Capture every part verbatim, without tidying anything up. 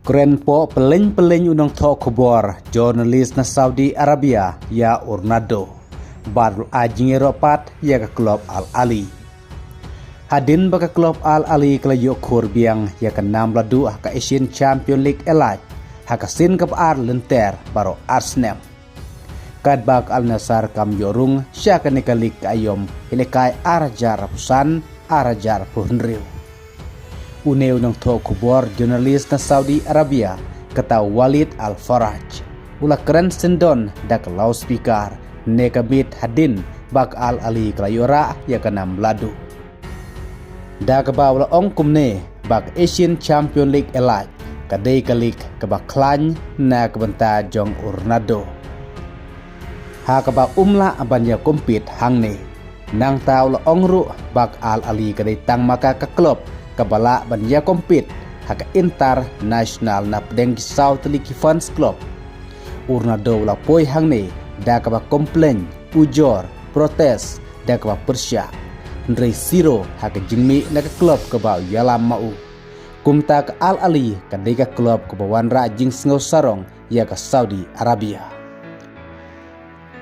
Kren poh pyllein pyllein u nongthoh khubor, journalist na Saudi Arabia, ïa u Ronaldo. Bad u la ai jingïaroh pat ïa ka club Al Ahly. Hadien ba ka club Al Ahly ka la ïoh khur biang ïa ka nam la duh ha ka Asian Champion League Elite, ha ka sien kaba ar lynter baroh ar snem. Katba ka Al Nassr kam ïoh rung sha kane ka league ka aïom, ha lehkai ar hajar arphew san, ar hajar arphew hynriew. Une u nongthoh khubor, journalist na Saudi Arabia, kata u Walid Al Faraj, u la kren syndon da ka loudspeaker ne ka miet hadien ba ka Al Ahly ka la ïoh rah ïa ka nam la duh. Da kaba u la ong kumne ba ka Asian Champion League Elite ka dei ka league kaba khlaiñ na ka bynta jong u Ronaldo, ha kaba um lah ban ïa compete hangne. Nangta u la ong ruh ba ka Al Ahly ka dei tang ma ka ka club kaba lah ban ïa compete ha ka international napdeng ki saw tylli ki fans club. U Ronaldo u la poi hangne da kaba complain, ujor, protest, da kaba pyrshah. Hynrei siro ha ka jingmih na ka club kaba u ïalam ma u. Kumta ka Al Ahly ka dei ka club kaba wanrah jingsngew sarong ïa ka Saudi Arabia.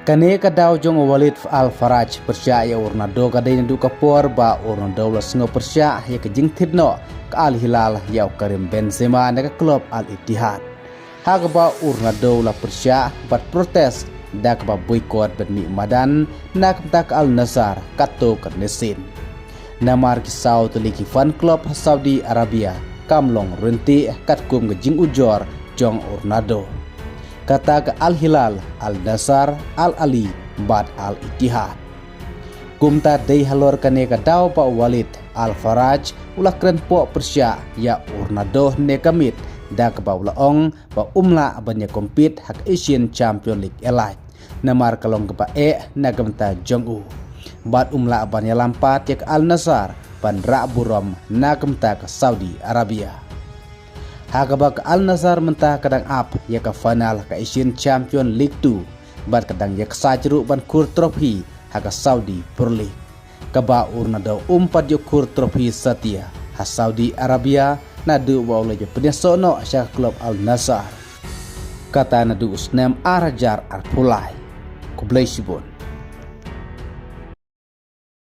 Kane ka daw jong u Walid Al Faraj pyrshah ïa u Ronaldo ka dei naduh ka por ba u Ronaldo u la sngew pyrshah ïa ka jingthied noh ka Al Hilal ïa u Karim Benzema na ka club Al Ittihad. Ha kaba u Ronaldo u la pyrshah bad protest da kaba boycott ban mih madan na ka bynta ka Al Nassr katto katne sien. Namar ki saw tylli ki fan club ha Saudi Arabia kam long ryntih katkum ka jingujor jong u Ronaldo. Kata ka Al Hilal, Al Nassr, Al Ahly bad Al Ittihad. Kumta dei halor kane ka daw ba u Walid Al Faraj u la kren poh pyrshah ïa u Ronaldo ne ka miet da kaba u la ong ba um lah ban ïa compete ha ka Asian Champion League Elite. Namar ka long kaba eh na ka bynta jong u. Bad um lah ban ïalam pat ïa ka Al Nassr ban rah burom na ka bynta ka Saudi Arabia. Ha kaba ka Al Nassr mynta ka dang ap ïa ka final ka Asian Champion League two, bad ka dang ïaksaid ruh ban khur trophy ha ka Saudi Pro League. Kaba u Ronaldo um pat ïoh khur trophy satia ha Saudi Arabia naduh ba u la ïa pynïasoh noh sha ka club Al Nassr. Kata naduh u snem ar hajar arphew lai. Khublei shibun.